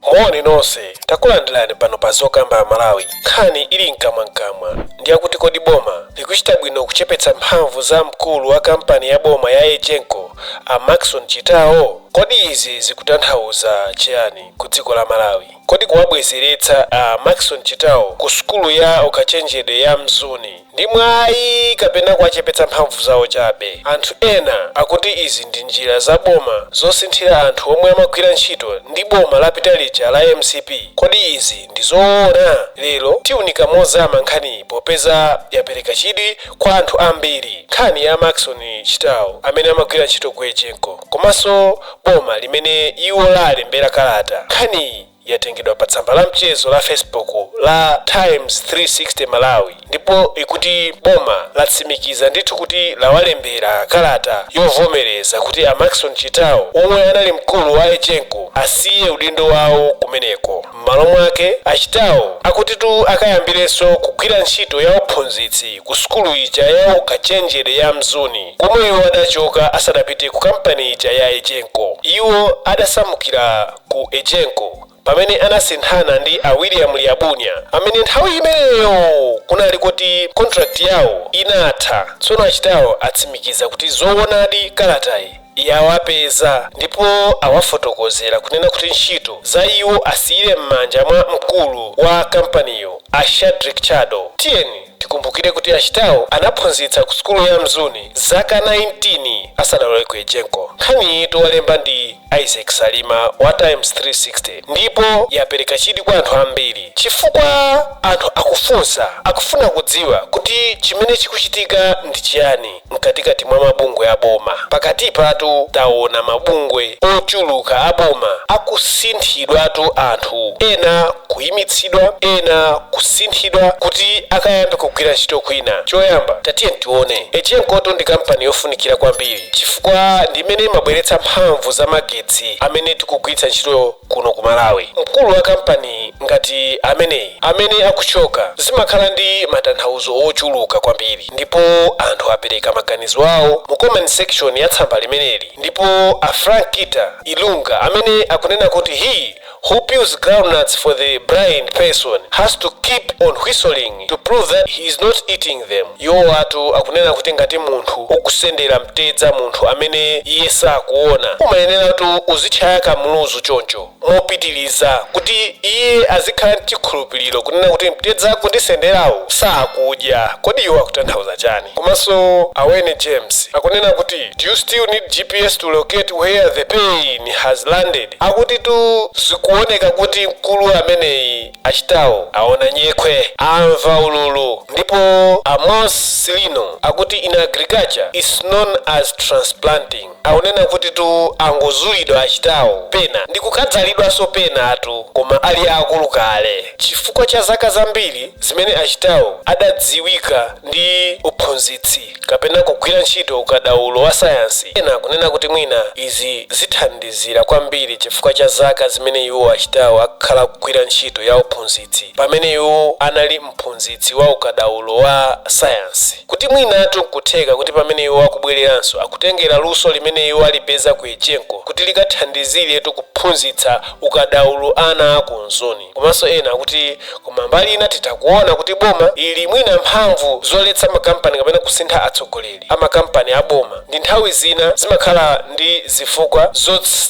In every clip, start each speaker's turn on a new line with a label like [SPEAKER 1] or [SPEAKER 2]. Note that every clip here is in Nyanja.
[SPEAKER 1] Moni nonse, takulandirani pano pa Zokamba Malawi. Nkhani ili mkamwamkamwa ndiyakuti, kodi boma likuchita bwino kuchepetsa mphamvu za mkulu wa kampani ya boma ya EGENCO, a Maxon Chitawo? Kodi izi zikutanthauza chiyani ku dziko la Malawi? Kodi kuwabwezeretsa a Maxon Chitawo ku sukulu ya ukachenjede ya Mzuni ndi mwayi kapena kuwachepetsa mphamvu zawo chabe? Anthu ena akuti izi ndi njira za boma zosinthira anthu omwe amagwira ntchito ndi boma lapita lija la MCP. Kodi izi ndi zoona? Lero tiunika mozama nkhaniyi popeza yapereka chidwi kwa anthu ambiri. Nkhani ya Maxon Chitawo amene amagwira ntchito ku EGENCO komanso boma limene iwo lalembera kalata, nkhaniyi yatengedwa pa tsamba la mchezo la Facebook la Times 360 Malawi, ndipo ikuti boma latsimikiza ndithu kuti lawalembera kalata yovomereza kuti a Maxon Chitawo, omwe anali mkulu wa EGENCO, asiye udindo wawo kumeneko. M'malo mwake, achitawo akutitu akayambirenso kugwira ntchito ya uphunzitsi ku sukulu ija ya ukachenjede ya Mzuni, komwe iwo adachoka asadapite ku kampani ija ya EGENCO. Iwo adasamukira ku EGENCO pamene anasinthana ndi a William Liabunya, amene nthawi imeneyo kunali kuti contract yawo inatha. Tsono achitawo atsimikiza kuti zoonadi kalatayi yawapeza, ndipo awafotokozera kunena kuti ntchito za iwo asiyire m'manja mwa mkulu wa kampaniyo, a Shadrick Chado. Tiyeni tikumbukire kuti achitawo anaphunzitsa ku sukulu ya Mzuni zaka 19 asanalowe ku EGENCO. Nkhaniyi walemba ndi Isaac Salima wa Times 360, ndipo yapereka chidwi kwa anthu ambiri chifukwa anthu akufunsa, akufuna kudziwa kuti chimene chikuchitika ndi chiyani mkatikati mwa mabungwe a boma. Pakati patu taona mabungwe ochuluka a boma akusinthidwatu, anthu ena kuyimitsidwa, ena kusinthidwa kuti akayambe kugwira ntchito kwina. Choyamba, tatiye tione, EGENCO ndi kampani yofunikira kwambiri chifukwa ndi imene imabweretsa mphamvu za magetsi amene tikugwiritsa ntchito kuno ku Malawi. Mkulu wa kampani ngati ameneyi amene akuchoka, zimakhala ndi matanthauzo ochuluka kwambiri, ndipo anthu apereka maganizo awo mu comment section ya tsamba limeneli. Ndipo a Frank Kita Ilunga amene akunena kuti, "He who peels groundnuts for the blind person has to keep on whistling to prove that he is not eating them." Iwo atu akunena kuti ngati munthu ukusendera mtedza munthu amene iye sakuona, umayeneratu uzitchaya kamuluzu choncho mopitiliza kuti iye azikhala ndi chikhulupiriro kunena kuti mtedza akundisenderawo sakudya. Kodi iwo akutanthauza chani? Komanso Awene James akunena kuti, "Do you still need GPS to locate where the pain has landed?" Akuti tu zikuoneka kuti mkulu ameneyi achitawo aona nyekhwe, amva ululu. Ndipo Amos Silino akuti, "In agriculture is known as transplanting." Akunena kuti tu angozulidwa achitawo pena ndi kukadzalidwanso penatu, koma ali akulu kale, chifukwa cha zaka zambiri zimene achitawo adadziwika ndi uphunzitsi kapena kugwira ntchito ukadaulo wa sayansi. Ena akunena kuti mwina izi zithandizira kwambiri chifukwa cha zaka zimene iwo achitawo akhala kugwira ntchito ya uphunzitsi, pamene iwo anali mphunzitsi wa ukadaulo wa sayansi, kuti mwinatu nkutheka kuti pamene iwo akubwereranso akutengera luso limene iwo alipeza ku EGENCO kuti likathandiziretu kuphunzitsa ukadaulo ana aku Mzuni. Komanso ena akuti, koma mbali ina titakuona kuti boma ili mwina mphamvu zoletsa makampani kapena kusintha atsogoleri a makampani a boma ndi nthawi zina zimakhala ndi zifukwa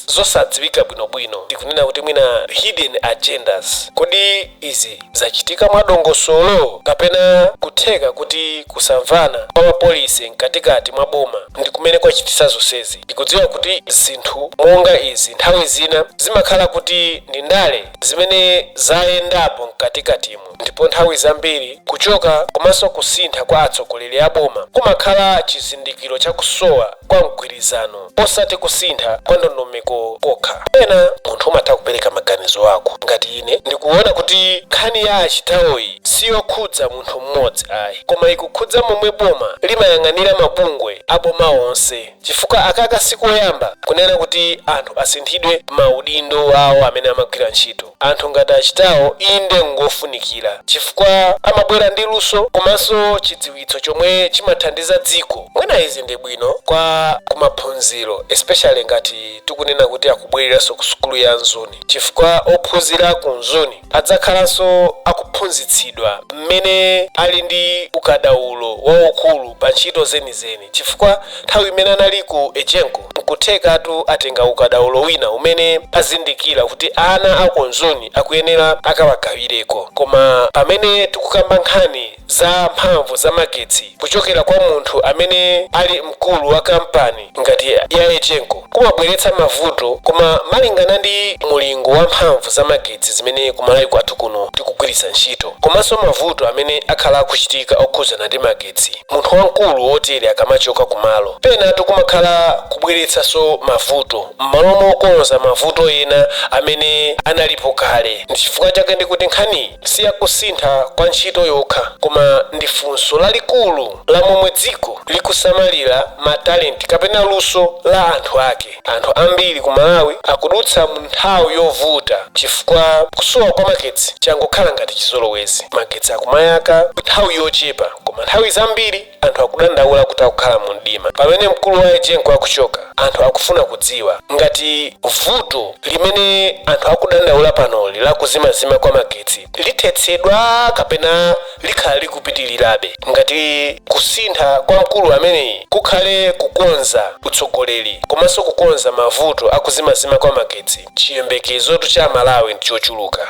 [SPEAKER 1] zosadziwika bwinobwino, tikunena kuti mwina hidden agendas. Kodi izi zachitika mwadongosolo kapena kutheka kuti kusamvana kwa ma policy mkatikati mwa boma ndi kumene kwachititsa zonsezi? Ndikudziwa kuti zinthu monga izi nthawi zina zimakhala kuti ndi ndale zimene zayendapo mkatikatimo, ndipo nthawi zambiri kuchoka komanso kusintha kwa atsogoleri a boma kumakhala chizindikiro chakusowa kwa mgwirizano, osati kusintha kwa ndondomeko kokha. Pena munthu umatha kupereka maganizo ako. Ngati ine ndikuona kuti Kuti nkhani ya achitawoyi siyokhudza munthu mmodzi ayi, koma ikukhudza momwe boma limayang'anira mabungwe aboma onse, chifukwa akaka sikoyamba kunena kuti anthu asinthidwe maudindo awo amene amagwira ntchito. Anthu ngati achitawo inde ngofunikira, chifukwa amabwera ndi luso komanso chidziwitso chomwe chimathandiza dziko. Mwina izi ndi bwino kwa kumaphunziro, especially ngati tikunena kuti akubwereranso ku sukulu ya Mzuni, chifukwa ophunzira ku Mzuni adzakhalanso akuphunzitsidwa mmene ali ndi ukadaulo waukulu pa ntchito zenizeni, chifukwa nthawi imene anali ku Egenco nkuthekatu atenga ukadaulo wina umene azindikira kuti ana aku Mzuni akuyenera akawagawireko. Koma pamene tikukamba nkhani za mphamvu za magetsi kuchokera kwa munthu amene ali mkulu wa kampani ngati ya Egenco, kumabweretsa mavuto. Koma malingana ndi mulingo wa mphamvu za magetsi zimene kumalawi kwathu kuno tikugwiritsa ntchito, komanso mavuto amene akhala akuchitika okhuzana ndi magetsi, munthu wamkulu wotere akamachoka kumalo penatu kumakhala kubweretsanso mavuto m'malo mokonza mavuto ena amene analipo kale. Ndi chifukwa chake ndikuti nkhani siyakusintha kwa ntchito yokha, koma ndi funso lalikulu la momwe dziko likusamalira matalenti kapena luso la anthu ake. Anthu ambiri ku Malawi akudutsa mu nthawi yovuta chifukwa kusowa kwa magetsi changokhala ngati chizolowezi. Magetsi akumayaka nthawi yochepa, koma nthawi zambiri anthu akudandaula kuti akukhala mu mdima. Pamene mkulu wa Egenco akuchoka, anthu akufuna kudziwa ngati vuto limene anthu akudandaula panoli la kuzimazima kwa magetsi lithetsedwa kapena likhala likupitirirabe. Ngati kusintha kwa mkulu ameneyi kukhale kukonza utsogoleri komanso kukonza mavuto akuzimazima kwa magetsi, chiyembekezotu cha Malawi ndichochuluka.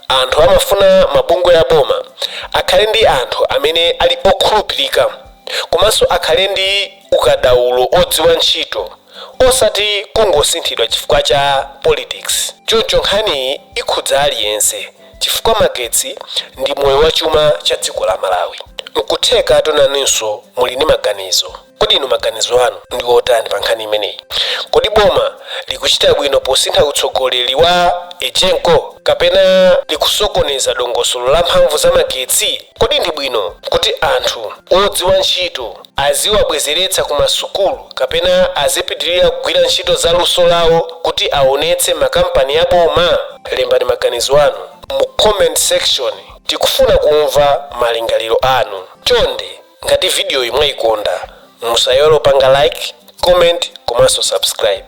[SPEAKER 1] Anthu amafuna mabungwe a boma akhale ndi anthu amene ali okhulupirika komanso akhale ndi ukadaulo odziwa ntchito, osati kungosinthidwa chifukwa cha politics. Choncho nkhaniyi ikhudza aliyense, chifukwa magetsi ndi moyo wa chuma cha dziko la Malawi. Nkutheka nanunso muli ndi maganizo. Kodi inu maganizo anu ndi otani pa nkhani imeneyi? Kodi boma likuchita bwino posintha utsogoleri wa Egenco, kapena likusokoneza dongosolo la mphamvu za magetsi? Kodi ndi bwino kuti anthu odziwa ntchito aziwabwezeretsa ku masukulu, kapena azipitirira kugwira ntchito za luso lawo kuti aonetse makampani aboma? Lembani maganizo anu mu comment section, tikufuna kumva malingaliro anu. Chonde, ngati video mwayikonda, musayiwale kupanga like, comment komanso subscribe.